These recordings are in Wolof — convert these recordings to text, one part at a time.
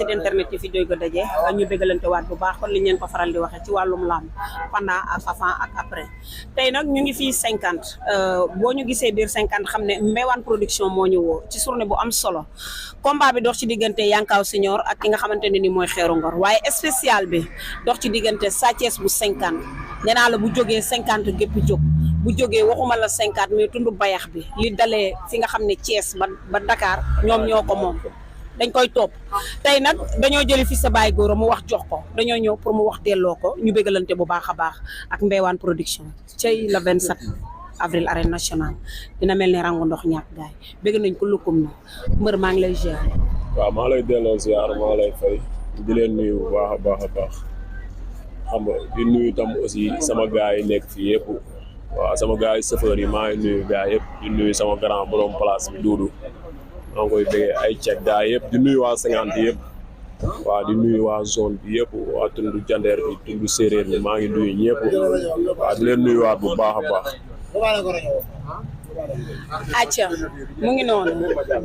site internet yi fi doy ko daje ñu bëggalante waat bu baax kon li ngeen ko faral di waxee ci wàllum làmb pendant ak avant ak après tey nag ñu ngi fii 50 boo ñu gisee biir 50 xam ne Mbewaan production moo ñu woo ci journée bu am solo combat bi dox ci diggante Yankaw Senior ak ki nga xamante ne ni mooy Xeeru Ngor waaye spécial bi dox ci diggante Sa Thiès bu 50 nee naa la bu jógee 50 gépp jóg bu jógee waxuma la 50 mais tundu bayax bi li dalee fi nga xam ne Thiès ba Dakar ñoom ñoo ko moom dañ koy topp tey nag dañoo jëli fi sa baay góor mu wax jox ko dañoo ñëw pour mu wax delloo ko ñu bëggalante bu baax a baax ak Mbewaan production cey le 27 avril arène nationale dina mel ni rangu ndox ñàkk gaay bëgg nañ ko lukkum na mbër maa ngi lay ziar. waaw maa lay delloo ziar maa lay fay di leen nuyu bu baax a baax a baax xam nga di nuyu tam aussi sama gars yi nekk fii yëpp waaw sama gars yi chauffeur yi maa ngi nuyu gars yëpp di nuyu sama grand borom place bi Doudou maa ngi koy bëggee ay cek gaa yëpp di nuyu waa 50 yëpp waaw di nuyu waa zone bi yëpp waa tundu jandeer bi tundu séeréer bi maa ngi nuyu ñëpp waaw di leen nuyuwaat bu baax a baax. acca mu ngi noonu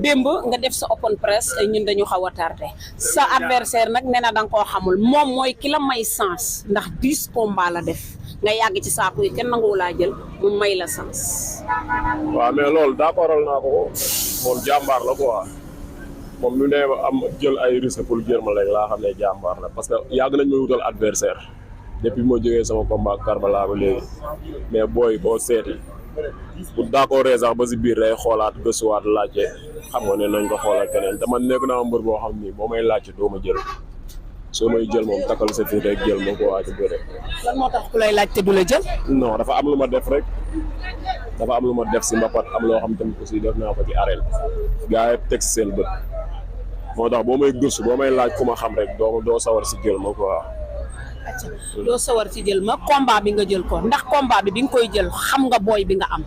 démb nga def sa open press ñun dañu xaw a tardé sa adversaire nag nee na da nga koo xamul moom mooy ki la may sens ndax 10 combats la def nga yàgg ci saako yi kenn nangu laa jël mu may la sens. waaw mais loolu d'accordal naa ko moom jàmbaar la quoi moom ñu ne am jël ay risque pour jël ma léegi laa xam ne jàmbaar la parce que yàgg nañ ma wutal adversaire depuis moo jógee sama combat Karbala ba léegi mais booy boo seeti bu d'accord sax ba si biir day xoolaat gëstuwaat laajte xam nga ne nañ ko xoolal keneen te man nekk naa mbër boo xam ni boo may laajte doo ma jël soo may jël moom takkal sa fii rek jël ma ko waa ci bëre. lan moo tax ku lay laajte du la jël. non dafa am lu ma def rek dafa am lu ma def si mbapat am loo xam tamit aussi def naa ko ci arène gars yi teg seen bët moo tax boo may gëstu boo may laaj ku ma xam rek doo sawar si jël ma quoi. doo sawar ci jël ma combat bi nga jël ko ndax combat bi nga koy jël xam nga booy bi nga am.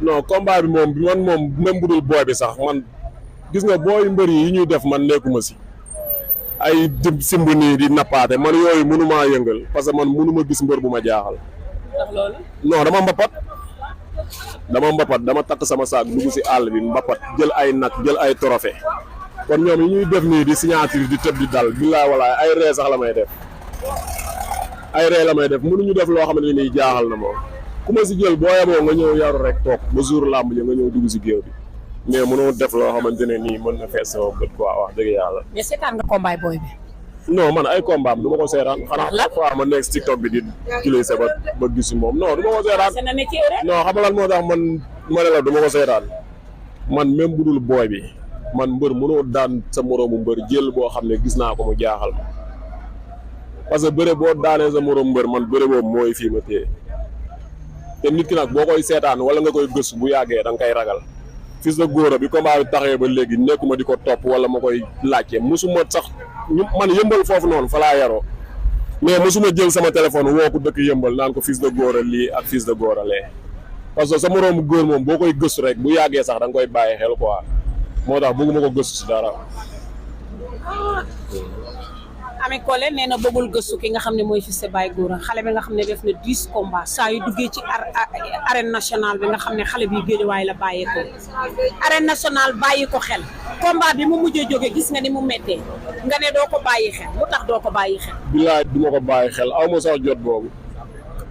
non combat bi moom même bu dul booy bi sax man gis nga booy mbër yi ñuy def man nekkuma si ay simb nii di nappaate man yooyu mënumaa yëngal parce que man mënuma gis mbër bu ma jaaxal. ndax loolu. non dama mbapat dama takk sama saak dugg si àll bi mbapat jël ay nag jël ay trophée kon ñoom yi ñuy def nii di signature di tëb di dal billaay walaay ay ree sax la may def. ay ree la may def mënuñu def loo xamante ni jaaxal na moom ku ma si jël boo yeboo nga ñëw yaru rek toog ba jour làmb ji nga ñëw dugg si géew bi mais mënoo def loo xamante ne nii mën na fees sama bët quoi wax dëgg yàlla. mais seetaan nga combat booy bi. non man ay combat am du ma ko seetaan xanaa fois ma nekk si TikTok bi di kilise ba gis moom non du ma ko seetaan non xam nga lan moo tax man ma ne la du ma ko seetaan man même bu dul booy bi man mbër mënoo daan sa moroomu mbër jël boo xam ne gis naa ko mu jaaxal ma parce que bëre boo daanee sa moroom mbër man bëre boobu mooy fii ma téye te nit ki nag boo koy seetaan wala nga koy gëstu bu yàggee da nga koy ragal Fils de Gora bi combat bi taxee ba léegi nekkuma di ko topp wala ma koy laajte mosuma sax man yëmbal foofu noonu fa laa yaroo mais mosuma jël sama téléphone woo ko dëkk yëmbal naan ko Fils de Gora lii ak Fils de Gora lee parce que sa moroomu góor moom boo koy gëstu rek bu yàggee sax da nga koy bàyyi xel quoi moo tax bëgguma ko gëstu si dara. Ami Collé nee na bëggul gëstu ki nga xam ne mooy Fils de Baye Gora xale bi nga xam ne def na 10 combats saa yu duggee ci arène nationale bi nga xam ne xale bi Géejawaay la bàyyee ko arène nationale bàyyi ko xel combat bi mu mujjee jóge gis nga ni mu méttee nga ne doo ko bàyyi xel lu tax doo ko bàyyi xel. bilaay du ma ko bàyyi xel aw ma sax jot boobu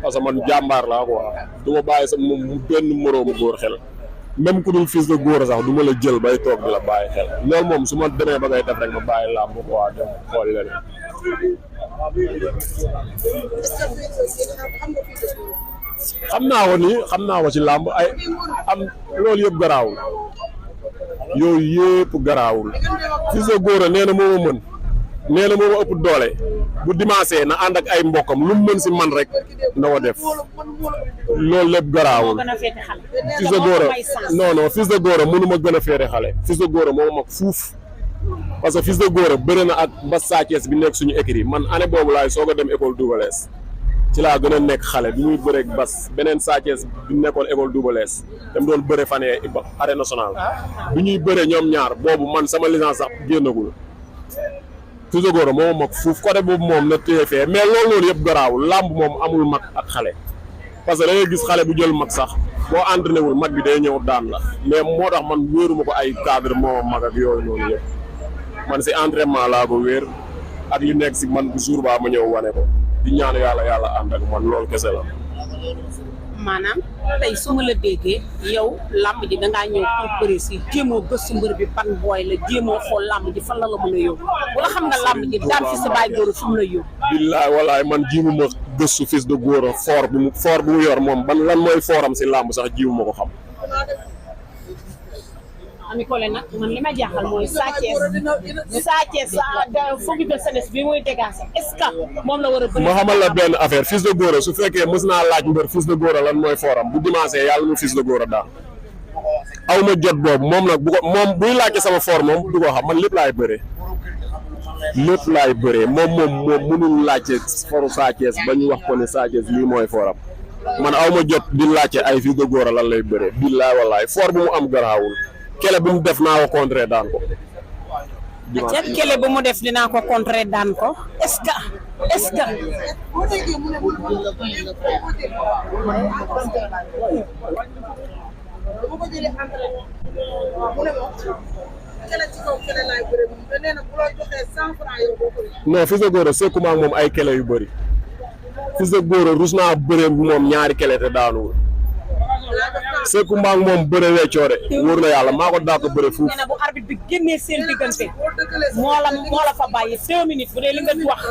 parce que man jàmbaar laa quoi du ma bàyyi sa moom benn moroomu góor xel même ku dul Fils de Gora sax du ma la jël bay toog di la bàyyi xel loolu moom su ma demee ba ngay def rek ma bàyyi làmb quoi dem xool leneen. xam naa ko ci làmb ay am loolu yëpp garaawul yooyu yëpp garaawul Fils de Gora nee na moo ma mën nee na moo ma ëpp doole bu dimanche na ànd ak ay mbokkam lu mu mën si man rek na ko def loolu lépp garaawul. Fils de Gora non Fils de Gora mënu ma gën a féete xale Fils de Gora moo mag fuuf parce que Fils de Gora bëri na ak ba Sa Thiès bi nekk suñu écrit man année boobu laay soog a dem école Double Less ci laa gën a nekk xale bi muy bëreeg bas beneen Sa Thiès bi nekkoon école Double Less dem doon bëre fan yee arène nationale bi ñuy bëre ñoom ñaar boobu man sama licence sax génnagul. Fils de Gora moo mag fuuf côté boobu moom na téye fee mais loolu yëpp garaawul làmb moom amul mag ak xale parce que da ngay gis xale bu jël mag sax boo entraîné wul mag bi day ñëw daan la mais moo tax man wéeruma ko ay cadre moo mag ak yooyu noonu yëpp man si entraînement laa ko wéer ak li nekk si man bu jour baa ma ñëw wane ko di ñaan yàlla ànd ak man loolu kese la. maanaam tey su ma la déggee yow làmb ji dangaa ñëw pour bëri si jéemoo gëstu mbër bi ban booy la jéemoo xool làmb ji fan la mën a yóbbu wala xam nga làmb ji daan fi sa baay góor fi mu la yóbbu. billaay walaay man jiwuma gëstu Fils de Gora fort bu mu yor moom ban lan mooy foram si làmb sax jiwuma ko xam. Ami Collé nag man li ma jaaxal mooy Sa Thiès foog de jeunesse bi muy dégager est-ce que moom la war a bëri. ma xamal la benn affaire Fils de Gora su fekkee mës naa laaj mbër Fils de Gora lan mooy foram bu dimanche yàlla mu Fils de Gora daal aw ma jot boobu moom nag bu ko moom buy laajte sama for moom du ko xam man lépp laay bëree moom mënul laajte foru Sa Thiès ba ñu wax ko ne Sa Thiès lii mooy foram man aw ma jot di laajte ay Fils de Gora lan lay bëree billaay wallaay for bu mu am garaawul. kele bu mu def naa ko contrer daan ko. kele bu mu def dinaa ko contrer daan ko est-ce que. non Fils de Gora sekkuma ak moom ay kele yu bëri Fils de Gora rus naa bëree moom ñaari kele te daanuwul. Seku Mbang moom bëre weccoore wóor na yàlla maa ko daa ko bëre fuuf. nee na bu arbitre bi génnee seen diggante moo la fa bàyyi 2 minutes bu dee li nga wax.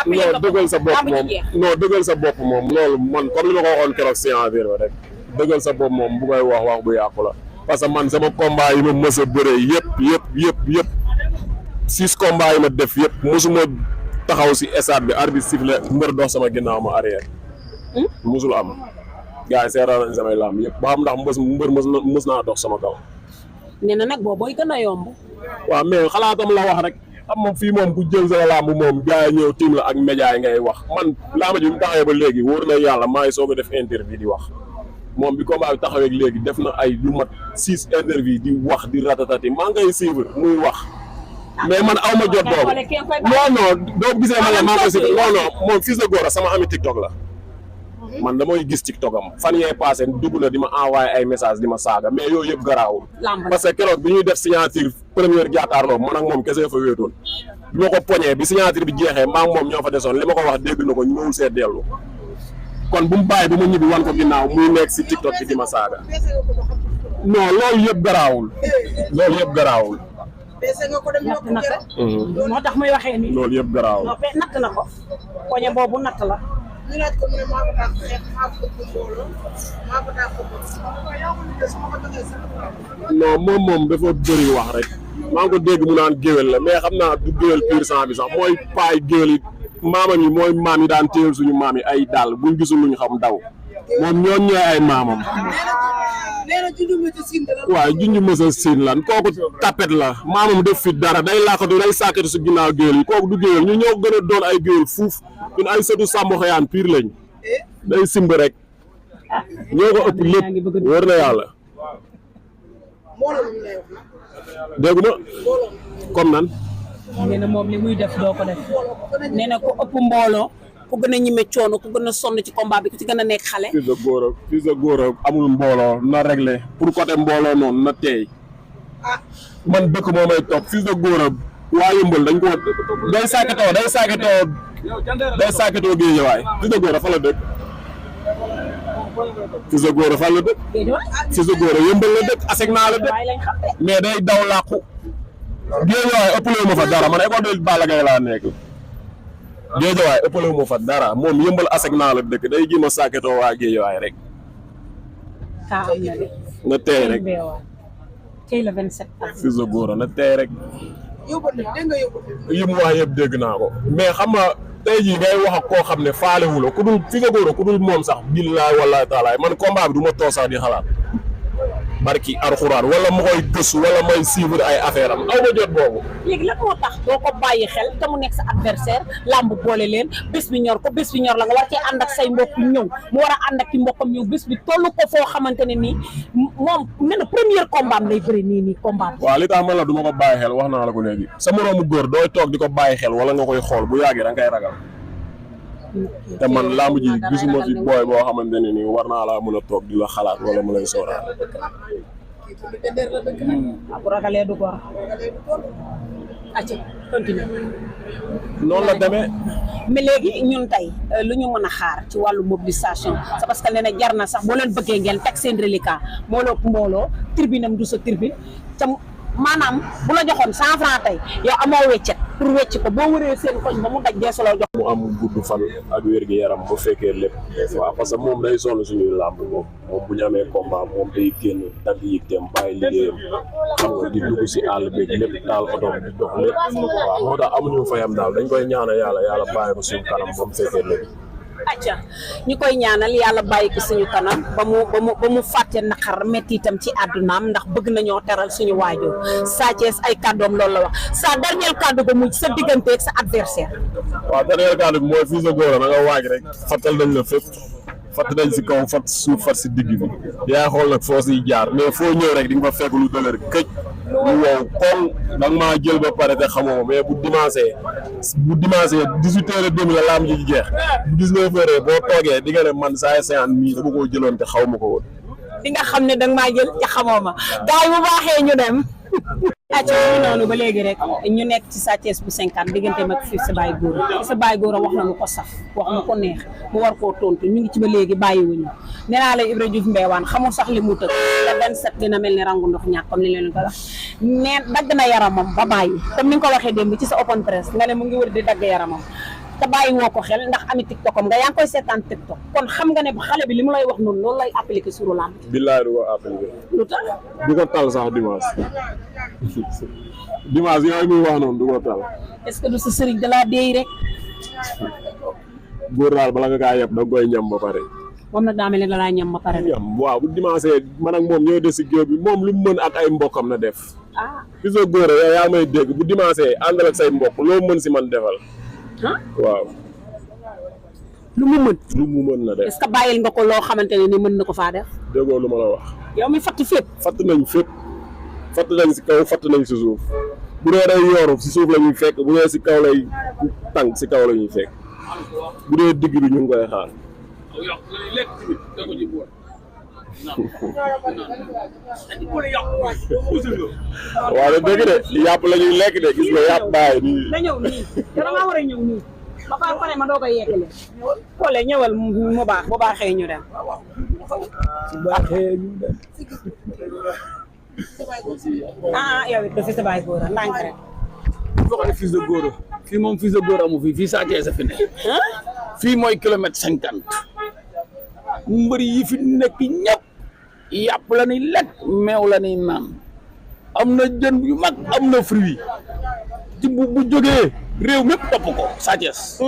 non dëggal sa bopp moom non dëggal sa bopp moom loolu man comme li ma ko waxoon keroog séance bi rek dëggal sa bopp moom bu koy wax bu yàqu la. parce que man sama combat yi ma mës a bëree yëpp 6 combats yi ma def yëpp mosuma taxaw si stade bi arbitre sifflé mbër dox sama ginnaaw ma arrière. mosul am. gaa yi seetaan nañ samay làmb yëpp ba xam ndax mbër mës naa dox sama kaw. nee na nag booy gën a yomb. waaw mais xalaatam la wax rek xam moom fii moom ku jël sa làmb moom gaa yi ñëw tiim la ak média yi ngay wax man làmb ji mu taxawee ba léegi wóor na yàlla maa ngi soog a def interview di wax moom bi combat bi taxawee léegi def na ay lu mat 6 interview di wax di ratatati maa ngay suivre muy wax mais man aw ma jot boobu non doo gisee ma la maa koy suivre non moom Fils de Gora sama ami TikTok la. man damay gis TikTok am fan yee passé dugg na di ma envoyé ay message di ma saaga mais yooyu yëpp garaawul. parce que keroog bi ñuy def signature première jaataarloo man ak moom kese fa wéetoon bi ma ko poñee bi signature bi jeexee maa ngi moom ñoo fa desoon li ma ko wax dégg na ko ñëwul see dellu kon bu mu bàyyi ba ma ñibbi wan ko ginnaaw muy nekk si TikTok bi di ma saaga non loolu yëpp garaawul moo tax muy waxee nii. loolu yëpp garaawul. natt na ko poñe boobu natt la. ñu laaj ko mu ne maa ko dàq xeex maa ko ëpp mbooloo maa ko dàq non moom dafa bëri wax rek maa ngi ko dégg mu naan géwél la mais xam naa du géwél pur sang bi sax mooy paay géwél yi maamam yi mooy maam yi daan téyel suñu maam yi ay dàll buñ gisul luñ xam daw moom ñoom ñooy ay maamam. waaw junj mësa siin lan kooku tapet la maamam def fi dara day làkkatu day sàkkatu su ginnaaw géwél yi kooku du géwél ñu ñoo gën a doon ay géwél fuuf ñun ay sëtu sàmbo xëyaan piir lañ day simb rek ñoo ko ëpp lépp wër na yàlla dégg ma comme nan nee na moom li muy def doo ko def nee na ko ëpp mbooloo ku gën a ñime coono ku gën a sonn ci combat bi ku ci gën a nekk xale. Fils de Gora amul mbooloo na réglé pour côté mbooloo noonu na teey man dëkk moo may topp Fils de Gora waa Yëmbal dañ ko day saakatoo Géejawaay Fils de Gora fa la dëkk Fils de Gora fa la dëkk Fils de Gora Yëmbal la dëkk aseg naa la dëkk mais day daw làqu Géejawaay ëppale ma fa dara man école de Balla Gaye laa nekk Géejawaay ëppale ma fa dara moom Yëmbal aseg naa la dëkk day ji ma saakatoo waa Géejawaay rek na teey rek Fils de Gora na teey rek yi mu wax yëpp dégg naa ko mais xam nga tey jii ngay wax ak koo xam ne faalewu la ku dul Fils de Gora ku dul moom sax billaay wallaay taalaay man combat bi du ma toog sax di xalaat barki alxuraan wala ma koy gëstu wala may suivre ay affaire am aw ma jot boobu. léegi lan moo tax doo ko bàyyi xel te mu nekk sa adversaire làmb boole leen bés bi ñor ko bés bi ñor la nga war cee ànd ak say mbokk ñëw mu war a ànd ak ci mbokkam ñëw bés bi tollu ko foo xamante ne nii moom nee na premier combat am lay bëri nii combat. waaw li tax man la du ma ko bàyyi xel wax naa la ko léegi sa moroomu góor dooy toog di ko bàyyi xel wala nga koy xool bu yàggee da nga koy ragal. te man làmb ji gisuma fi booy boo xamante ne nii war naa laa mën a toog di la xalaat wala mu lay sóoraale. bu ragalee du gor acca continue noonu la demee. mais léegi ñun tey lu ñu mën a xaar ci wàllu mobilisation c'est parce que nee na jar na sax boo leen bëggee ngeen teg seen reliquat mbooloo tribune am du sa tribune ca maanaam bu la joxoon 100 francs tey yow amoo weccet pour wecc ko boo wëree seen koñ ba mu daj dee solo jox mu am gudd fan ak wér-gu-yaram ba fekkee lépp waaw parce que moom day sonn suñuy làmb moom bu ñu amee combat moom day génn dagg yitteem bàyyi liggéeyam xam nga di dugg si àll bi lépp taal oto di dox lépp waaw moo tax amuñu fayam daal dañ koy ñaanal yàlla bàyyi ko suñu kanam ba mu fekkee lépp. acca ñu koy ñaanal yàlla bàyyi ko suñu kanam ba mu fàtte naqar metti itam ci àddunaam ndax bëgg nañoo teral suñu waajur Sa Thiès ay kàddoom loolu la wax sa dernier kàddu ba mujj sa diggante ak sa adversaire. waaw dernier kàddu bi mooy Fils de Gora na nga waaj rek fàttal nañ la fépp fatt nañ si kaw fat suuf fat si digg bi yaa xool nag foo siy jaar mais foo ñëw rek di nga fa fekk lu dëgër këj lu wow kon da nga maa jël ba pare te xamoo mais bu dimanche 18h30 la laam ji jeex bu 19h boo toogee di nga ne man saa séance mii dama koo jëloon te xaw ma ko woon. di nga xam ne danga maa jël ca xamoo ma gars yi bu baaxee ñu dem. acca ñu noonu ba léegi rek ñu nekk ci Sa Thiès bu 50 digganteem ak Fils Baye Gora sa Baye Gora wax na lu ko saf wax na ko neex mu war koo tontu ñu ngi ci ba léegi bàyyiwuñu nee naa la Ibra Diouf Mbewaan xamul sax li mu tëgg le 27 dina mel ni rangu ndox ñàkk comme li leen ko wax neen dagg na yaramam ba bàyyi comme ni nga ko waxee démb ci sa open press nga ne mu ngi wër di dagg yaramam te bàyyi woo ko xel ndax ami TikTok am nga yaa ngi koy seetaan TikTok kon xam nga ne xale bi li mu lay wax noonu loolu lay appliqué sur lamb. billaay du ko appliqué. lu tax du ko tal sax dimanche yooyu muy wax noonu du ko tal. est-ce que du sa sëriñ de la déy rek. góor daal bala nga kaa yeb da nga koy ñam ba pare. moom nag daa mel ne da laa ñam ba pare. ñam waaw bu dimanche man ak moom ñoo des si géew bi moom lu mu mën ak ay mbokkam na def. Fils de Gora yow yaa may dégg bu dimanche àndal ak say mbokk loo mën si man defal. waaw. lu mu mën na def. est-ce que bàyyil nga ko loo xamante ne ni mën na ko faa def. déggoo lu ma la wax. yow mi fatt fépp. fatt nañ fépp fatt nañ si kaw fatt nañ si suuf bu dee day yooru si suuf la ñuy fekk bu dee si kaw lay tànk si kaw la ñuy fekk bu dee digg bi ñu ngi koy xaar. waaw de dëgg de yàpp la ñuy lekk de gis nga yàpp bàyyi nii. na ñëw nii dara nga war a ñëw nii ba pare ma doo koy yeggale. xoolee ñëwal mu baax bu baaxee ñu dem. su baaxee ñu dem. yow it Fils Baye Gora ndànk rek. foo xam ne Fils de Gora fii moom Fils de Gora amu fii Sa Thiès a fi ne fii mooy 50 mbër yi fi nekk ñëpp yàpp la ñuy lekk meew la ñuy naan am na jën yu mag am na fruit ci bu jógee réew mépp topp ko Sa Thiès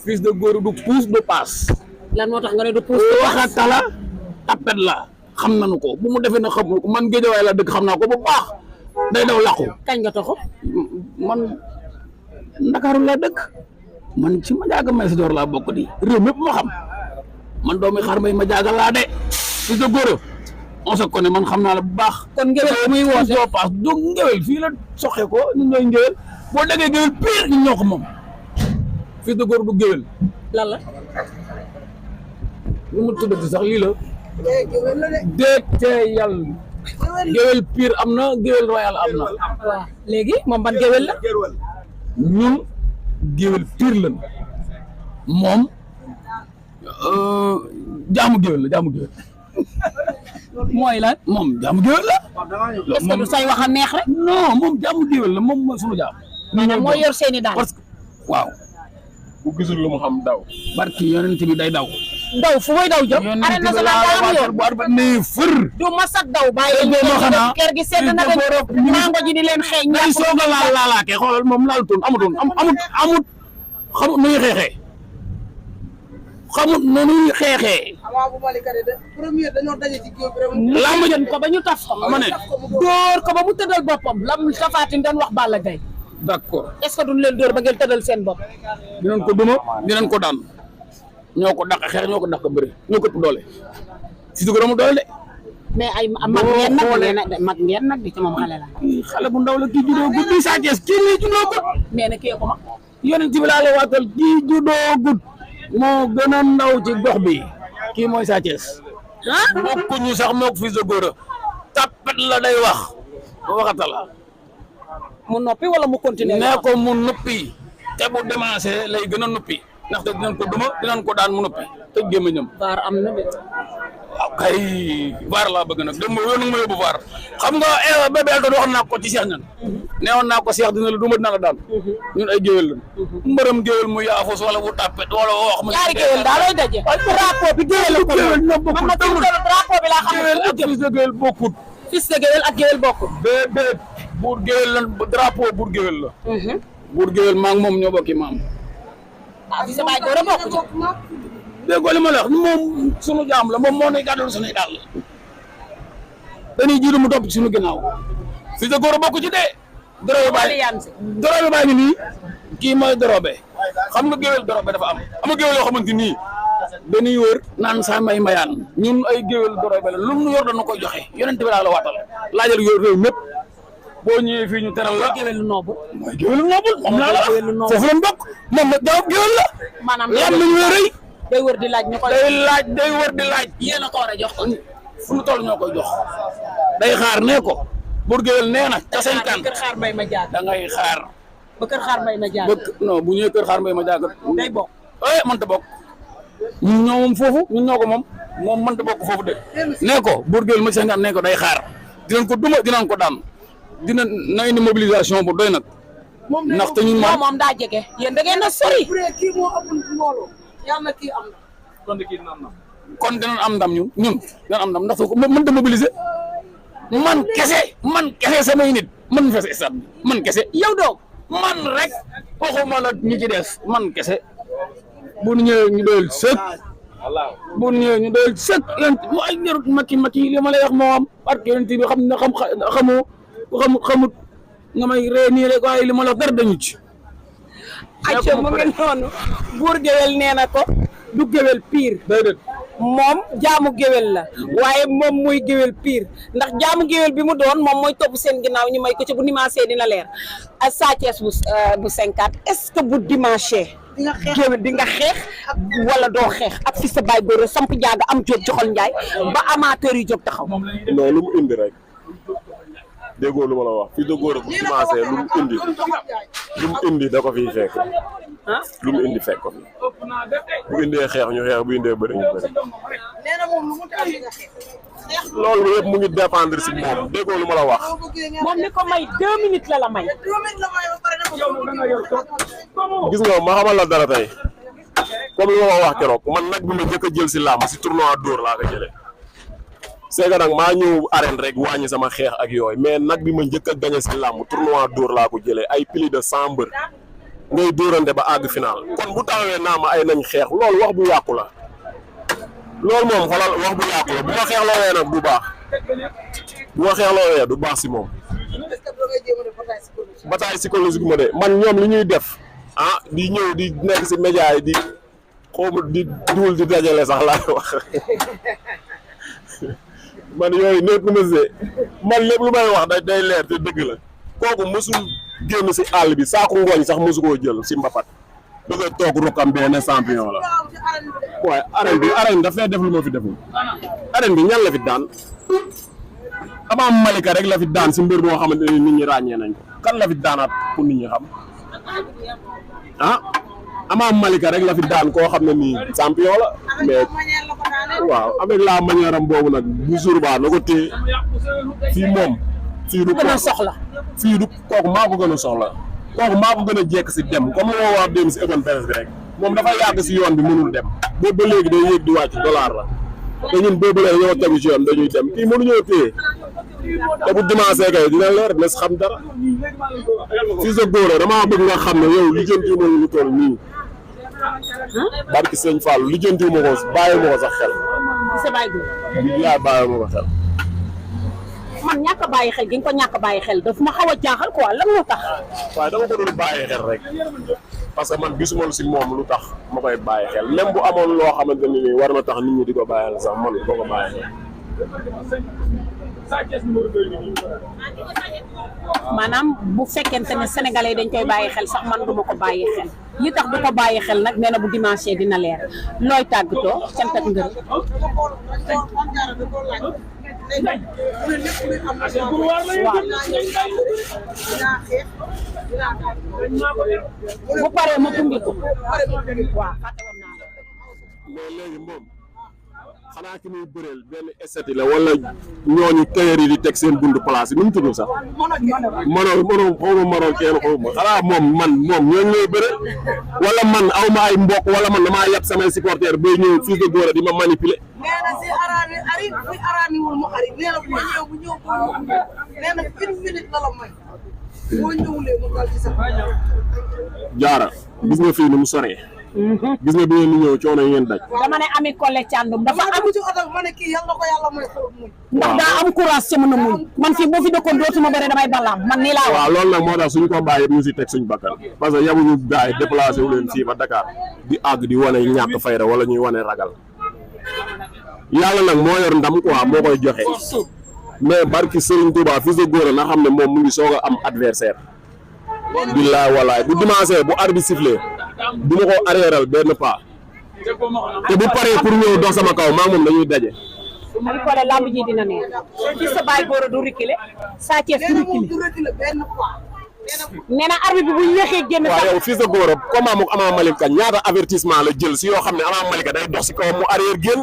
Fils de Gora du puus du paas lan moo tax nga ne du puus waxata la tapet la xam nañu ko bu mu defee na xamul ko man Géejawaay la dëkk xam naa ko bu baax day daw làqu kañ nga toxu man Ndakaaru laa dëkk man ci ma jaaga may sa door laa bokk di réew mépp ma xam man doomi xar may ma jaaga laa de Fils de Gora on se connaît man xam naa la bu baax kon ngewel muy woote doo paas donc ngewel fii la soxe ko ñun ñooy ngewel boo déggee ngewel pire ñun ñoo ko moom Fils de Gora du ngewel lan la lu mu tuddati sax lii la déete yàlla ngewel pire am na ngewel royal am na waaw léegi moom ban ngewel la ñun géwél pire lañ moom jaamu géwél la jaamu géwél mooy lan moom jaamu géwél la est-ce que du say wax a neex rek non moom jaamu géwél la moom mooy sunu jaam maanaam moo yor seeni daal parce que waaw bu gisul lu mu xam daw. barki yonent bi day daw ndaw fu muy daw jëm arène nationale daa am yoon bu arba ne fër du masat daw bàyyi kër gi sedd na de mango ji di leen xeeñ day soog a laalaake xoolal moom laal toon amutoon amut xamut nu ñuy xeexee xamut nu ñuy xeexee lamb jën ko ba ñu taf ko ma ne dóor ko ba mu tëddal boppam lam Tafatine doon wax Balla Gaye d'accord est-ce que duñ leen dóor ba ngeen tëddal seen bopp dinañ ko duma dinañ ko daan ñoo ko dàq xeex ñoo ko dàq bëri ñoo ko ëpp doole Fils de Gora mu doole de mais ay mag ngeen nag mag ngeen nag di ci moom xale la xale bu ndaw la kii juddoo gudd di Sa Thiès kii nii juddoo gudd mais nag kii ko mag yonent bi laa lay waatal kii juddoo gudd moo gën a ndaw ci gox bi kii mooy Sa Thiès bokkuñu sax mook Fils de Gora tapet tapet la day wax waxata la mu noppi wala mu continuer. nee ko mu noppi te bu demancé lay gën a noppi ndaxte dinañ ko duma dinañ ko daan mu noppi tëj gémmiñam. vaar am na de. waaw kay vaar laa bëgg nag dem ma yoonu ma yóbbu vaar xam nga bébé Elton waxoon naa ko ci Cheikh ñan neewoon naa ko Cheikh dina la duma dina la daan ñun ay géwél lañ mbërëm géwél mu yaafus wala bu tàppet wala wax ma ñaari géwél daal looy daje. drapeau bi géwél la ko ñoom bokkut man nag drapeau bi laa xam géwél ak fils de géwél bokkut fils de géwél ak géwél bokkut. bébé buur géwél la drapeau buur géwél la buur géwél maa ngi moom ñoo bokki maam ah fi sa baay góor a bokk ci. déggoo li ma la wax moom sunu jaam la moom moo nuy gàddul sunuy daal dañuy jiitu mu topp ci sunu ginnaaw fils de góor a bokk ci dee dorobe baa ngi nii kii mooy dorobe xam nga géwél dorobe dafa am nga géwél yoo xamante nii dañuy wër naan saa may mayaan ñun ay géwél dorobe la lu nu yor dañu koy joxe yonent bi laa la waatal laajal yor réew mépp boo ñëwee fii ñu teral la géwél lu noobu. mooy géwél lu noobul moom laa la foofu lañ bokk moom nag jawab géwél la maanaam lam nañu rëy day wër di laaj ñu koy. day wër di laaj yéen a ko war a jox. fu nu toll ñoo koy jox day xaar nee ko buur géwél nee na ca 50 kër xaar mbay ma jaag. da ngay xaar ba kër xaar mbay ma jaag. non bu ñëwee kër xaar mbay ma jaag day bokk. mënta bokk ñun ñoo moom foofu ñun ñoo ko moom mënta bokk foofu de nee ko buur géwél ma 50 nee ko day xaar dinañ ko duma dinañ ko daan dina na indi mobilisation bu doy nag ndaxte ñun moom daa jege. yéen da ngeen a sori. kon dinañ am ndam ñun dinañ am ndam ndaxte ko mënta mobiliser man kese samay nit man fees stade bi man kese yow doo. man rek waxuma la ñi ci des man kese bu ñu ñëwee ñu doyal sëkk bu ñu ñëwee ñu doyal sëkk yéen mu ay jarut makki li ma lay wax moo am barke yonent bi xam na xamut nga may ree nii rek waaye li ma la wax dara dañu ci. acca mu ngi noonu buur géwél nee na ko du géwél pire. déedéet moom jaamu géwél la waaye moom mooy géwél pire ndax jaamu géwél bi mu doon moom mooy topp seen ginnaaw ñu may ko ci bu dimanche dina leer ak Sa Thiès bu 50 est-ce que bu dimanche géwél di nga xeex wala doo xeex ak fi sa baay góor samp jaaga am jóob joxol njaay ba amateur yi jóg taxaw. non lu mu indi rek déggoo lu ma la wax fii de góor bu dimanche lu mu indi da ko fiy fekk lu mu indi fekk ko fi bu indee xeex ñu xeex bu indee bëri ñu bëri loolu yëpp mu ngi dépendre si moom déggoo lu ma la wax. moom ni ko may 2 minutes la may. gis nga ma xamal la dara tey comme li ma wax keroog man nag bi ma njëkk a jël si làmb si tournoi dóor laa ko jëlee c'est que nag maa ñëw arène rek wàññi sama xeex ak yooyu mais nag bi ma njëkk a gañe si làmb tournoi dóor laa ko jëlee ay plus de 100 mbër ngay dóorante ba àgg final kon bu taxawee naa ma ay nañ xeex loolu wax bu yàqu la loolu moom xoolal wax bu yàqu la bu ma xeex loowee nag du baax bu ma xeex loowee du baax si moom bataille psychologique ma de man ñoom li ñuy def di ñëw di nekk si média yi di xawma di duul di dajale sax laay wax man yooyu nekk na see man lépp lu may wax day leer te dëgg la kooku mësul génn si àll bi saako ngooñ sax mësu koo jël si mbapat da koy toog rukkam benn champion la waaye arène dafay def lu ma fi deful arène bi ñan la fi daan Ama Malika rek la fi daan si mbër boo xamante ni nit ñi ràññee nañ ko kan la fi daanaat pour nit ñi xam Ama Malika rek la fi daan koo xam ne nii champion la mais waaw avec la manière am boobu nag bu jour ba na ko téye fii moom fii du gën a soxla fii du kooku maa ko gën a soxla kooku maa ko gën a jekk si dem comme li ma wax dem si open presse bi rek moom dafa yàgg si yoon bi mënul dem boobu ba léegi day yéeg di wàcc dollar la te ñun boobu la ñoo tegu si yoon dañuy dem kii mënuñoo téye te bu dimanche kay dina leer dina si xam dara fii sa góor damaa bëgg nga xam ne yow lijjanti ma lu toll nii barki sëñ Fallou lijjanti ma ko bàyyi ma ko sax xel. sa bàyyi góor. yaa bàyyi ma ko xel. man ñàkk a bàyyi xel gi nga ko ñàkk a bàyyi xel daf ma xaw a jaaxal quoi lan moo tax. waaye dama ko doon bàyyi xel rek parce que man gisuma lu si moom lu tax ma koy bàyyi xel même bu amoon loo xamante ne nii war na tax nit ñi di ko bàyyi xel sax man boo ko bàyyi xel. maanaam bu fekkente ne sénégalais dañ koy bàyyi xel sax man duma ko bàyyi xel li tax du ko bàyyi xel nag nee na bu dimanche dina leer looy tàggatoo cant ak ngërëm. bu paree ma gunge ko waaw fàtte woon naa la. mais léegi moom xanaa ki muy bëreel benn esthétique la wala ñooñu tailleur yi di teg seen buntu place yi nu mu tudd sax mënoo xaw ma mënoo kenn xaw ma xanaa moom ñooñu lay bëre wala man aw ma ay mbokk wala man damaa yab samay supporters bay ñëw Fils de Gora di ma manipuler. nee na si araani ari fi araani wul mu ari nee na bu ñëw bu nee na une minute la may boo ñëwulee mu dal ci sa jaara gis nga fii ni mu soree. gis nga bi ngeen di ñëw coono yi ngeen daj. dama ne Ami Collé Thiandoum dafa am ci oto ma ne kii yal na ko yàlla may xol muñ ndax daa am courage ci mën a muñ man fii boo fi dëkkoon dootuma bëre damay balaam man nii laa wax. waaw loolu nag moo tax suñu combat yëpp ñu si teg suñu bakkan parce que yabuñu gars yi déplacé wu leen fii ba Dakar di àgg di wane ñàkk fayda wala ñuy wane ragal yàlla nag moo yor ndam quoi moo koy joxe mais barki Serigne Touba Fils de Gora na xam ne moom mu ngi soog a am adversaire billaay walaay bu dimanche bu arbitre sifflé du ma ko arrièreal benn pas te bu paree pour ñëw dox sama kaw maa moom dañuy daje. Ami Collé lamb ji dina neex Fils de Baye Gora du reculer Sa Thiès du reculer nee na arbitre bi bu yéexee génn waaw yow Fils de Gora comme moom Ama Malika ñaata avertissement la jël si yoo xam ne Ama Malika day dox si kaw mu arrière génn.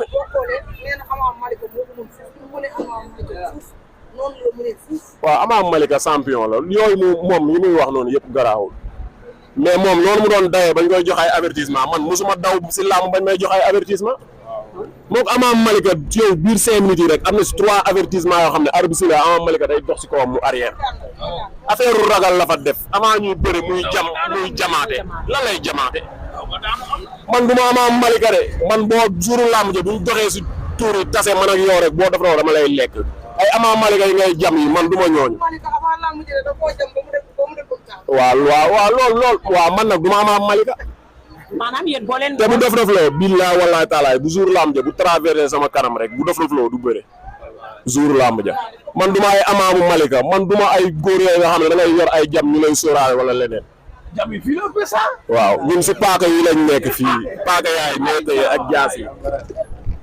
waaw Ama Malika champion la yooyu moom yi muy wax noonu yëpp garaawul mais moom noonu mu doon dawee bañ koy jox ay avertissement man mosuma daw si làmb bañ may jox ay avertissement moom Ama Malika yow biir 5 minutes yi rek am na si 3 avertissement yoo xam ne arbitre la Ama Malika day dox si kawam mu arrière affaire ragal la fa def avant ñuy bëri muy jamaate lan lay jamaate man du ma Ama Malika de man boo juru làmb ja buñ doxee si tuur yi tase man ak yow rek boo def raw dama lay lekk ay Ama Malika yi ngay jam yi man du ma ñooñu waaw lool waaw man nag du ma Ama Malika maanaam yéen boo leen te bu def loo billaay wallaay taalaay bu jour lamb ja bu traversé sama kanam rek bu def loo du bëre jour lamb ja man du ma ay Ama bu Malika man du ma ay góor yooyu nga xam ne da ngay yor ay jam ñu lay sóoraale wala leneen jam yi fii la ëppee sax waaw ñun si paaka yi lañ nekk fii paaka yaay nekk ak jaas yi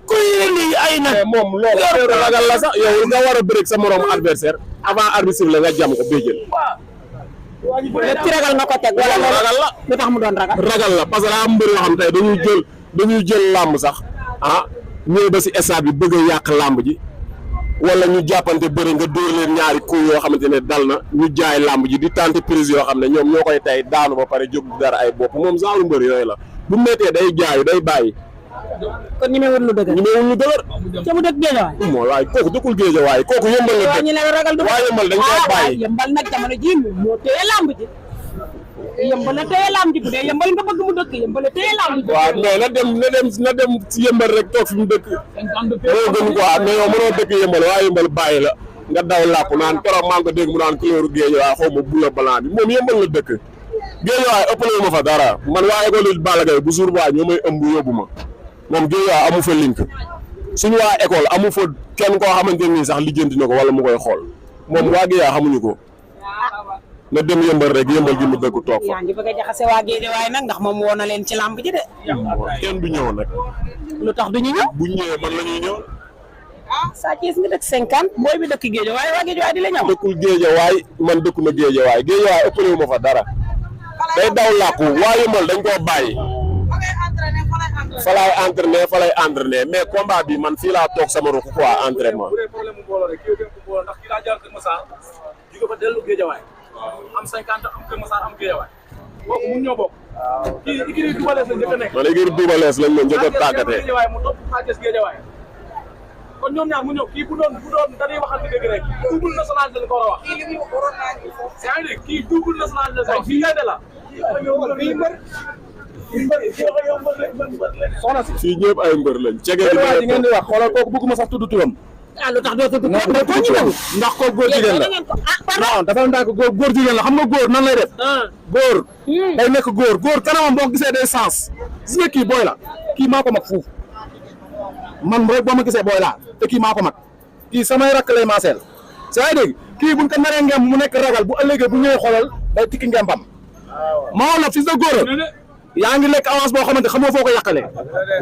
kuy indi ay nag moom loolu affaire ragal la sax yow nga war a bëre sa morom adversaire avant arbitre la nga jam ko béjjël lépp ci ragal nga ko teg wala ragal la lu tax mu doon ragal la parce que daa am mbër yoo xam tey dañuy jël làmb sax ñëw ba si stade bi bëgg a yàq làmb ji wala ñu jàppante bëri nga dóor leen ñaari coup yoo xamante ne dal na ñu jaay làmb ji di tenter prise yoo xam ne ñoom ñoo koy tey daanu ba pare jóg dara ay bopp moom genre mbër yooyu la bu méttee day jaayu day bàyyi. kon ñemewul lu dëgër ca mu dëkk géej waay mooy waaye kooku dëkkul géej waaye kooku yëmbal la dëkk ñu ne ragal du waaye yëmbal dañ koy bàyyi yëmbal nag jamono ji moo téye lamb ji yëmbal la téye lamb ji bu dee yëmbal nga bëgg mu dëkk yëmbal la téye lamb ji waaw mais na dem si yëmbal rek toog fi mu dëkk moo gën quoi mais yow mënoo dëkk yëmbal waaye yëmbal bàyyi la nga daw làkku naan keroog maa ngi ko dégg mu naan couleur géej waaye xaw ma bula blanc bi moom yëmbal la dëkk géej waaye ëppale ma fa dara man waa école Balla Gaye bu jour ba ñoo may ëmb yóbbu ma moom géej waaye amu fa link suñu waa école amu fa kenn koo xamante nii sax lijjanti na ko wala mu koy xool moom waa géej waaye xamuñu ko na dem yëmbal rek yëmbal gi mu dëkk toog fa. yaa ngi bëgg a jaxase waa géej waaye nag ndax moom woo na leen ci lamb ji de. kenn du ñëw nag. lu tax du ñu ñëw. bu ñëwee man la ñuy ñëw. Sa Thiès nga dëkk 50 booy bi dëkk géej waaye waa géej waaye di la ñëw. dëkkul géej waaye man dëkkuma géej waaye géej waaye ëppale wu ma fa dara day daw làkku waa yëmbal dañ koo bàyyi. fa lay entraîné mais combat bi man fii laa toog sama ruq quoi entraînement. am 50 am Kër Masar am Guédiawaye bokk mun ñoo bokk kii ikiri Doubalès la njëkk a nekk man ikiri Doubalès lañ ma njëkk a tàggatee Guédiawaye mu topp Sa Thiès Guédiawaye kon ñoom ñaar mu ñëw kii bu doon dañuy waxante dëgg rek double nationalité la ko war a wax yaa ngi dégg kii double nationalité la fii gaynde la soxna si fii ñëpp ay mbër lañ cege bi ngeen di wax xoolal kooku bëgguma sax tudd turam lu tax doo tudd turam ndax ko góor jigéen la non dafa ndànk góor jigéen la xam nga góor nan lay def góor day nekk góor kanamam boo gisee day sens gis nga kii booy la kii maa ko mag fuuf man rek boo ma gisee booy laa te kii maa ko mag kii samay rakk lay maaseel c'est dégg kii buñ ko naree ngem mu nekk ragal bu ëllëgee bu ñëwee xoolal day tikki ngembam maa woon nag Fils de Gora yaa ngi lekk avance boo xamante xamoo foo ko yàqalee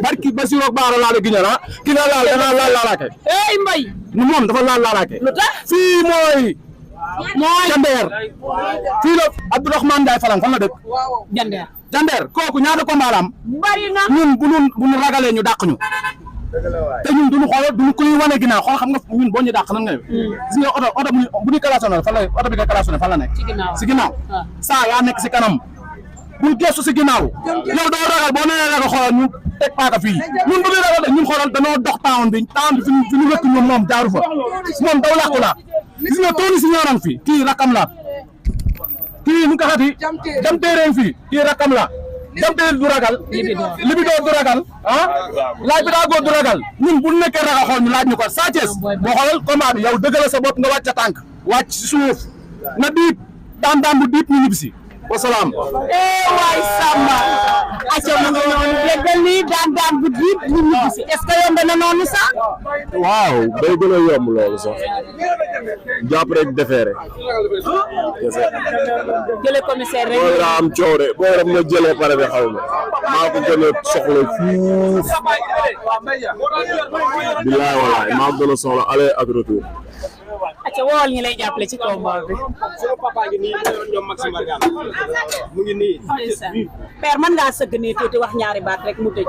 barki Basiru ak Baara laa la giñal ki nga laal da nga laal laalaake ey mbay moom dafa laal laalaake lu tax fii mooy Jandeer fii la Abdourahmane Ndiaye Falang fan la dëkk Jandeer kooku ñaata combat la am bari na ñun bu ñu ragalee ñu dàq ñu te ñun duñu xool duñu kuy wane ginnaaw xool xam nga ñun boo ñu dàq nan nga gis nga oto bu ñu klaxonné fan la oto bi nga klaxonné fan la nekk si ginnaaw saa yaa nekk si kanam bul gestu si ginnaaw yow doo ragal boo nee ragal xoolal ñu teg paaka fii ñun bu ñu ragal de ñun xoolal danoo dox town bi fi ñu wëkk ñun moom jaaru fa moom daw làqu la gis nga tooni si ñooram fii kii rakam la kii nu ko xati jam téeréen fii kii rakam la jam téere du ragal libidoor du ragal laaj bi daa góor du ragal ñun bu nekkee ragal xool ñu laaj ñu ko Sa Thiès boo xoolal combat bi yow dëggal sa bopp nga wàcc tànk wàcc si suuf na diib daan bu diib ñu ñibbisi wasalaam waay Samba acca mu ngi noonu déggal nii daan bu diib ñu ñibbisi est-ce que yomb na noonu sax waaw day gën a yomb loolu sax jàpp rek defeere jële commissaire rek boo daa am coow de boo rek nga jëlee pare de xaw ma maa ko gën a soxla fuuf bilaay walaay maa ko gën a soxla aller ak retour acca wool ñi lay jàppale ci combat bi sama papa ngi nii ñoom Maxime Bargane mu ngi nii père mën ngaa sëgg nii tuuti wax ñaari baat rek mu tëj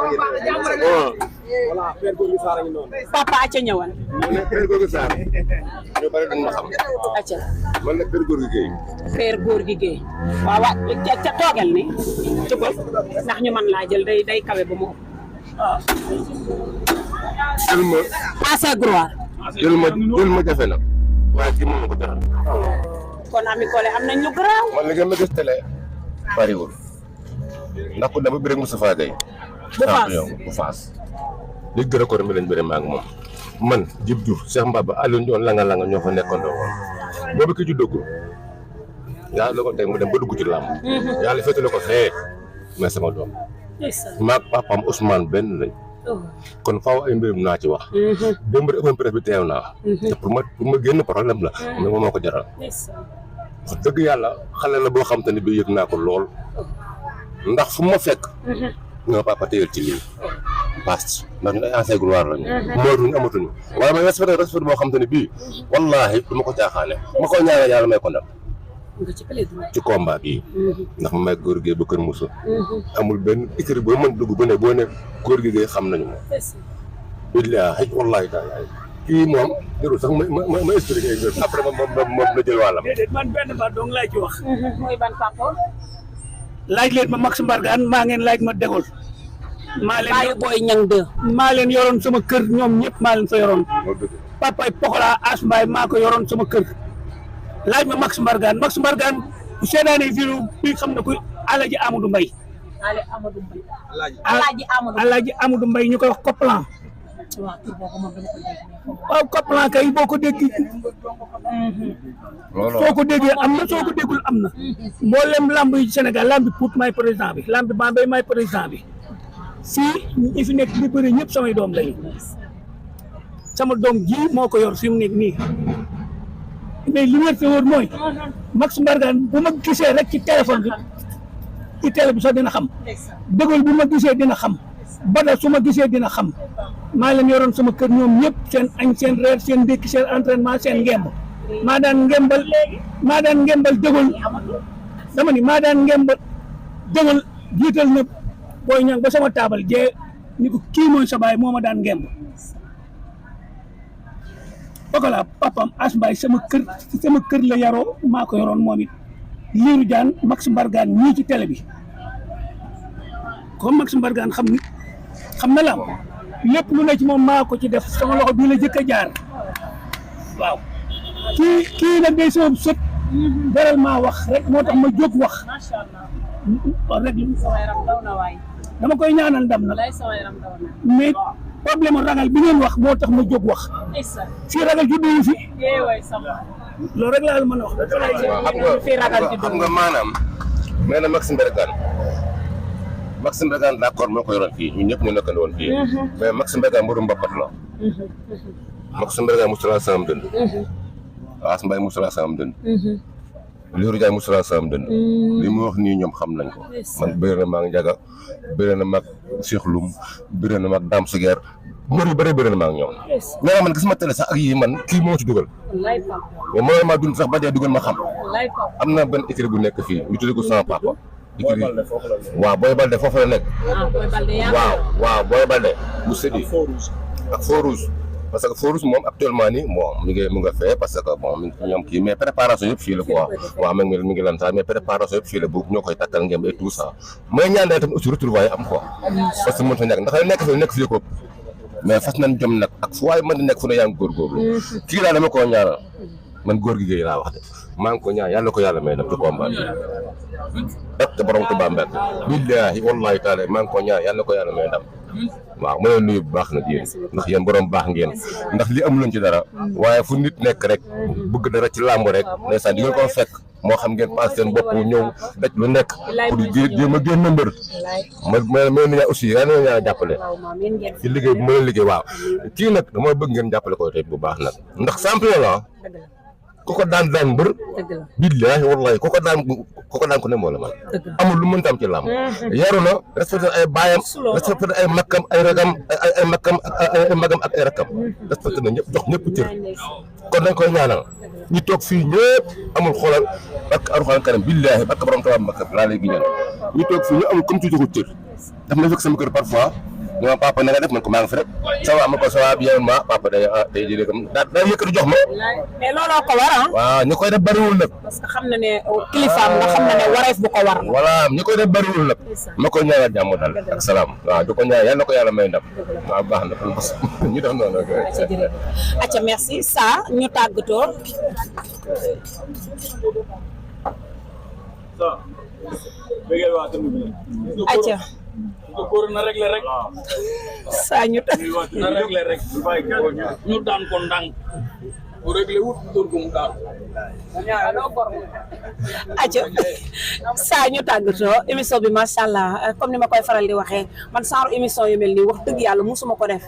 voilà père Gorgui Sarr a ngi noonu papa acca ñëwal Père Gorgui Sarr ñu bari dañ ma xam acca man nag Père Gorgui Gueye père Gorgui Gueye waaw waaw ca toogal ni jógal ndax ñu mën laa jël day kawe ba mu jël ma à sa gloire jël ma jafe na waaye kii moom ma ko jaral kon Ami Collé am nañ lu garaaw man li nga ma gis télé bariwul ndax ku dama bëri ak Moustapha Gueye bu faas li gën a ko mi lañ bëri maa ngi moom man Djib Diouf Cheikh Mbaba Aliou Ndion langa ñoo fa nekkandoo woon boobu ki juddagul yàlla la ko teg mu dem ba dugg ci làmb yàlla féetale ko fee mais sama doom maag papaam Ousmane benn lañ kon faaw ay mbirum naa ci wax démb rek open presse bi teew naa te pour ma génn problème la mais moom moo ko jaral wax dëgg yàlla xale la boo xam te ne bii yëg naa ko lool ndax fu ma fekk ñoo papa téyel ci lii pass ndax ñu ay ancien gloire lañu mootuñu amatuñu waaye may respect boo xam te ne bii wallaahi du ma ko caaxaane ma ko ñaanal yàlla may ko ndam ci combat bii ndax ma may góor gi ba Kër Moussa amul benn écrit boo mën dugg ba ne boo ne góor gi xam nañu moom billaahi wallaahi taala kii moom jarul sax ma expliqué après moom na jël wàllam man benn baat dong laaj ci wax mooy ban papa laaj leen ma Maxime Bargane maa ngeen laaj ma Dégol bàyyi booy ñang de maa leen yoroon sama kër ñoom ñëpp maa leen fa yoroon papa Pokola As Mbaye maa ko yoroon sama kër laaj ma Maxime Bargane bu seetaanee vidéo bi xam na ko Alaaji Amadou Mbaye Alaaji Amadou Mbaye ñu koy wax Coplan waaw Coplan kay boo ko dégg soo ko déggee am na soo ko déggul am na mboolem lamb yi Sénégal lambi Pout maay président bi lambi Bambey maay président bi fii ñi fi nekk di bëri ñëpp samay doom lañu sama doom ji moo ko yor fi mu nekk nii mais li wér te wóor mooy Maxime Bargane bu ma gisee rek ci téléphone bi ci télé bi sax dina xam Dégol bu ma gisee dina xam Bada su ma gisee dina xam maa leen yoroon sama kër ñoom ñëpp seen añ seen reer seen ndékki seen entraînement seen ngemb maa daan ngembal Dégol dama ni maa daan ngembal Dégol jiital na Boy Niang ba sama taabal jee ni ko kii mooy sa baay moo ma daan ngemb Pokola papam As Mbaye sama kër la yaroo maa ko yoroon moom it Lirou Diane Maxime Bargane ñii ci télé bi comme Maxime Bargane xam na lam lépp lu ne ci moom maa ko ci def sama loxo bii la jëkk a jaar waaw kii nag day sama sët beral maa wax rek moo tax ma jóg wax rek dama koy ñaanal ndam nag mais problème ragal bi ngeen wax moo tax ma jóg wax fii ragal juddu yi fi loolu rek laa la mën a wax xam nga maanaam mais na Maxime Bargane d'accord moo ko yoroon fii ñun ñëpp ñu nekkandoo woon fii mais Maxime Bargane mbirum mbappat la Maxime Bargane mosula samam dënd As Mbaye mosula samam dënd Lirou Diane Moussa Sam dënd li mu wax nii ñoom xam nañ ko man bëri na maag Ndiaga bëri na maag Cheikh Loum bëri na maag Dame Suguer mbër yu bëri na maag ñoom mais man gis ma télé sax ak yi man kii moo ci dugal mais mooy maa dund sax ba dee dugal ma xam am na benn écrit bu nekk fii ñu tuddee ko sama papa écrit waaw Boy Balde foofu la nekk waaw Boy Balde bu séddi ak Feu Rouge parce que Feu Rouge moom actuellement nii bon mu nga fee parce que bon mi ngi ñoom kii mais préparation yëpp fii la quoi waaw mi ngi lan sax mais préparation yëpp fii la bu ñoo koy takkal ngeen et tout ça mooy ñaan day tam aussi retrouvailles am quoi parce que mënut a ñàkk ndax nekk fii ko mais fas nañ jom nag ak fu waay mën di nekk fu ne yaa ngi góorgóorlu kii laa dama koo ñaanal man góor gi géey laa wax de maa ngi ko ñaan yàlla ko yàlla may dem ci combat bi ak te borom Tuubaa Mbàkke billaahi wallaahi taala maa ngi ko ñaan yàlla ko yàlla may dem waaw ma leen nuyu bu baax nag yéen ndax yéen borom baax ngeen ndax li amuloon ci dara waaye fu nit nekk rek bëgg dara ci làmb rek ndeysaan di ngeen ko fekk moo xam ngeen paas seen bopp ñëw daj lu nekk pour jéem a génn mbër ma ni aussi yaa na ñaa jàppale ci liggéey bu ma leen liggéey waaw kii nag dama bëgg ngeen jàppale ko tey bu baax nag ndax champion la ku ko daan mbër billaahi wallaahi ku ko daan ko ne moo la man amul lu mënta am ci làmb yaru na respecté ay baayam respecté ay makkam ay ragam ay makkam ay magam ak ay rakkam respecté na ñëpp jox ñëpp cër kon dañ koy ñaanal ñu toog fii ñëpp amul xoolal barke Alxuraan karim billaahi barke borom Tuubaa Mbàkke laa lay giñal ñu toog fii ñu amul comme ci joxul cër daf na fekk sama kër parfois ñu ma papa na nga def man ko maa ngi fi rek ça va ma ko ça va bien ma papa day jëlee comme daa yëkkati jox ma mais looloo ko war waaw ñu koy def bariwul nag parce que xam na ne kilifaam nga xam na ne wareef bu ko war voilà ñu koy def bariwul nag ma koy ñaanal jàmm dal ak salaam waaw du ko ñaan yàlla na ko yàlla may ndam waaw baax na kon ñu def noonu acca merci ça ñu tàggatoo acca góor na réglé rek saa ñu na réglé rek ñu daan ko ndànk bu réglé wut dóor ko mu daan acca saa ñu tàggatoo émission bi macha allah comme ni ma koy faral di waxee man genre émission yu mel nii wax dëgg yàlla musuma ko def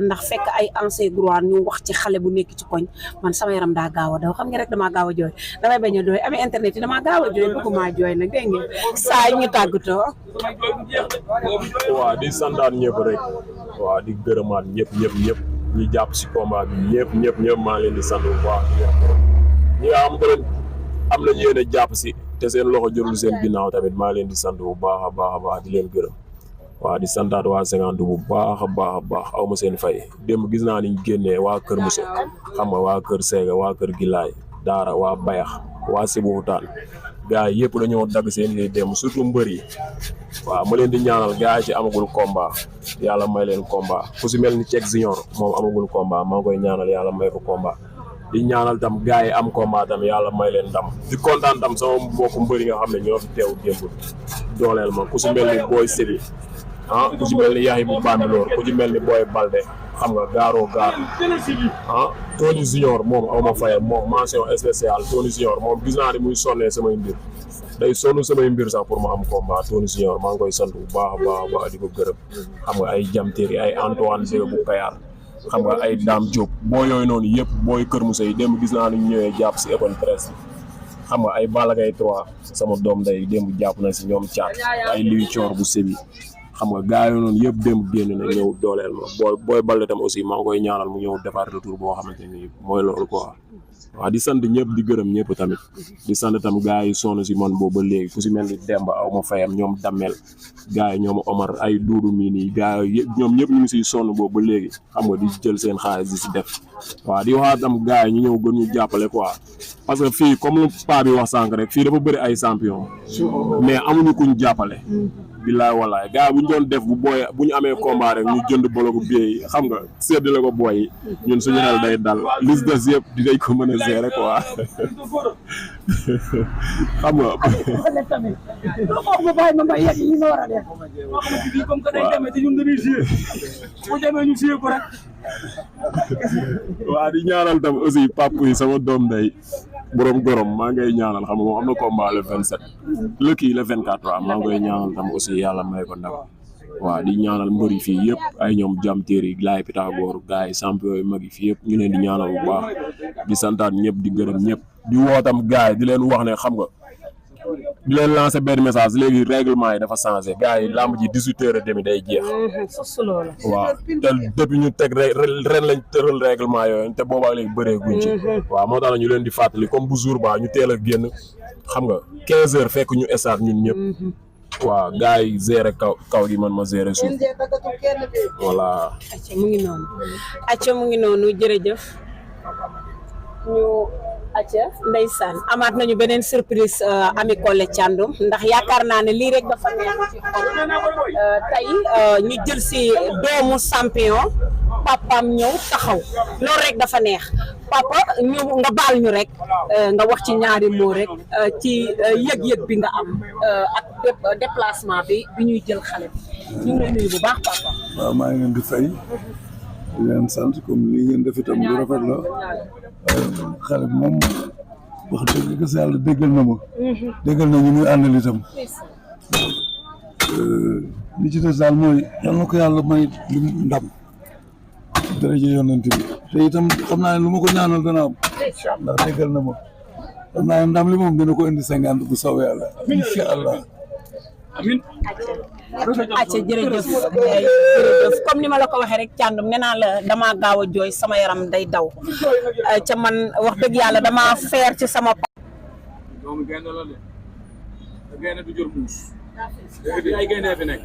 ndax fekk ay ancien droit ñu wax ci xale bu nekk ci koñ man sama yaram daa gaaw a daw xam nga rek damaa gaaw a jooy damay bañ a jooy amee internet yi damaa gaaw a jooy bëgguma jooy nag dégg ngeen saa ñu tàggatoo waaw di santaan ñëpp rek waaw di gërëmaat ñëpp ñi jàpp si combat bi ñëpp maa leen di sant bu baax ñi nga xam ne am nañ yéen a jàpp si te seen loxo jërul seen ginnaaw tamit maa leen di sant bu baax a baax di leen gërëm waaw di santaat waa 50 bu baax a baax aw ma seen fay démb gis naa ni ñu génnee waa Kër Moussa xam nga waa Kër Sega waa Kër Gilaay Daara waa Bayax waa Siboutaan gars yi yëpp dañoo dagg seen liggéey démb surtout mbër yi waaw ma leen di ñaanal gars yi ci amagul combat yàlla may leen combat ku si mel ni Cheikh Junior moom amagul combat maa ngi koy ñaanal yàlla may ko combat di ñaanal tam gars yi am combat tam yàlla may leen ndam di kontaan tam sama mbokku mbër yi nga xam ne ñoo fi teew démb dooleel ma ku si mel ni Boy Sébi ku ci mel ni Yahi bu Bambilor ku ci mel ni Boy Balde xam nga gaaroo gaar Tony Junior moom aw ma fayal moom mention spéciale Tony Junior moom gis naa ni muy sonnee samay mbir day sonn samay mbir sax pour ma am combat Tony Junior maa ngi koy sant bu baax a baax di ko gërëm xam nga ay jamtéeri ay Antoine Dé bu Kayar xam nga ay Dame Diop boo yooyu noonu yëpp booy Kër Moussa yi démb gis naa ni ñu ñëwee jàpp si open presse xam nga ay Balla Gaye 3 sama doom day démb jàpp na si ñoom caat ay Liwi Coor bu Sébi xam nga gars yooyu noonu yëpp démb génn na ñëw dooleel ma booy Balde tam aussi maa ngi koy ñaanal mu ñëw defaat retour boo xamante ni mooy loolu quoi waaw di sant ñëpp di gërëm ñëpp tamit di sant tam gars yi sonn si man boobu ba léegi ku si mel ni Demba aw ma fayam ñoom Damel gars yi ñoom Omar ay duudu mii nii gars yi ñoom ñëpp ñu ngi siy sonn boobu ba léegi xam nga di jël seen xaalis di si def waaw di waxaat tam gars yi ñu ñëw gën ñu jàppale quoi parce que fii comme lu paa bi wax sànq rek fii dafa bëri ay champion mais amuñu kuñ jàppale billaay wallaay gars bu ñu doon def bu ñu amee combat rek ñu jënd bologu biey xam nga séddale ko booy yi ñun suñu xel day dal lis des yëpp dinañ ko mën a gérer quoi xam nga waaw di ñaanal tam aussi papa yi sama doom day borom gorom maa ngay ñaanal xam nga moom am na combat le 27 le 24 waaw maa ngay ñaanal tam aussi yàlla may ko ndam waaw di ñaanal mbër yi fii yëpp ay ñoom jam téeri laay Pythagore gars yi champion yu mag yi fii yëpp ñu leen di ñaanal bu baax di santaat ñëpp di gërëm ñëpp di woo tam gars yi di leen wax ne xam nga di leen lancer benn message léegi règlement yi dafa changé gars yi làmb ji 18h30 day jeex. waaw te depuis ñu teg ren lañ tëral règlement yooyu te boobaa léegi bëree guñ ci. waaw moo tax ñu leen di fàttali comme bu jour ba ñu teel a génn xam nga 15h fekk ñu stade ñun ñëpp. waaw gars yi gérer kaw gi man ma gérer suuf. voilà. acca mu ngi noonu jërëjëf ñu acca ndeysaan amaat nañu beneen surprise Ami Collé Thiandoum ndax yaakaar naa ne lii rek dafa neex ci xol tey ñu jël si doomu champion papaam ñëw taxaw loolu rek dafa neex papa ñu nga baal ñu rek nga wax ci ñaari moo rek ci yëg-yëg bi nga am ak déplacement bi ñuy jël xale bi ñu ngi lay nuyu bu baax papa. waaw maa ngi leen di fay di leen sant comme li ngeen def itam lu rafet la xale bi moom wax dëgg sa yàlla déggal na ma déggal na ñu muy àndal itam li ci des daal mooy yal na ko yàlla may li ndam daraja yonent bi te itam xam naa ne lu ma ko ñaanal dana am ndax déggal na ma xam naa ne ndam li moom dina ko indi 50 bu soobee yàlla incha allah. acca jërëjëf comme ni ma la ko waxee rek Thiandoum nee naa la damaa gaaw a jooy sama yaram day daw ca man wax dëgg yàlla damaa feer ci sama doomu gaynde la de gaynde du jur muus ay gaynde fi nekk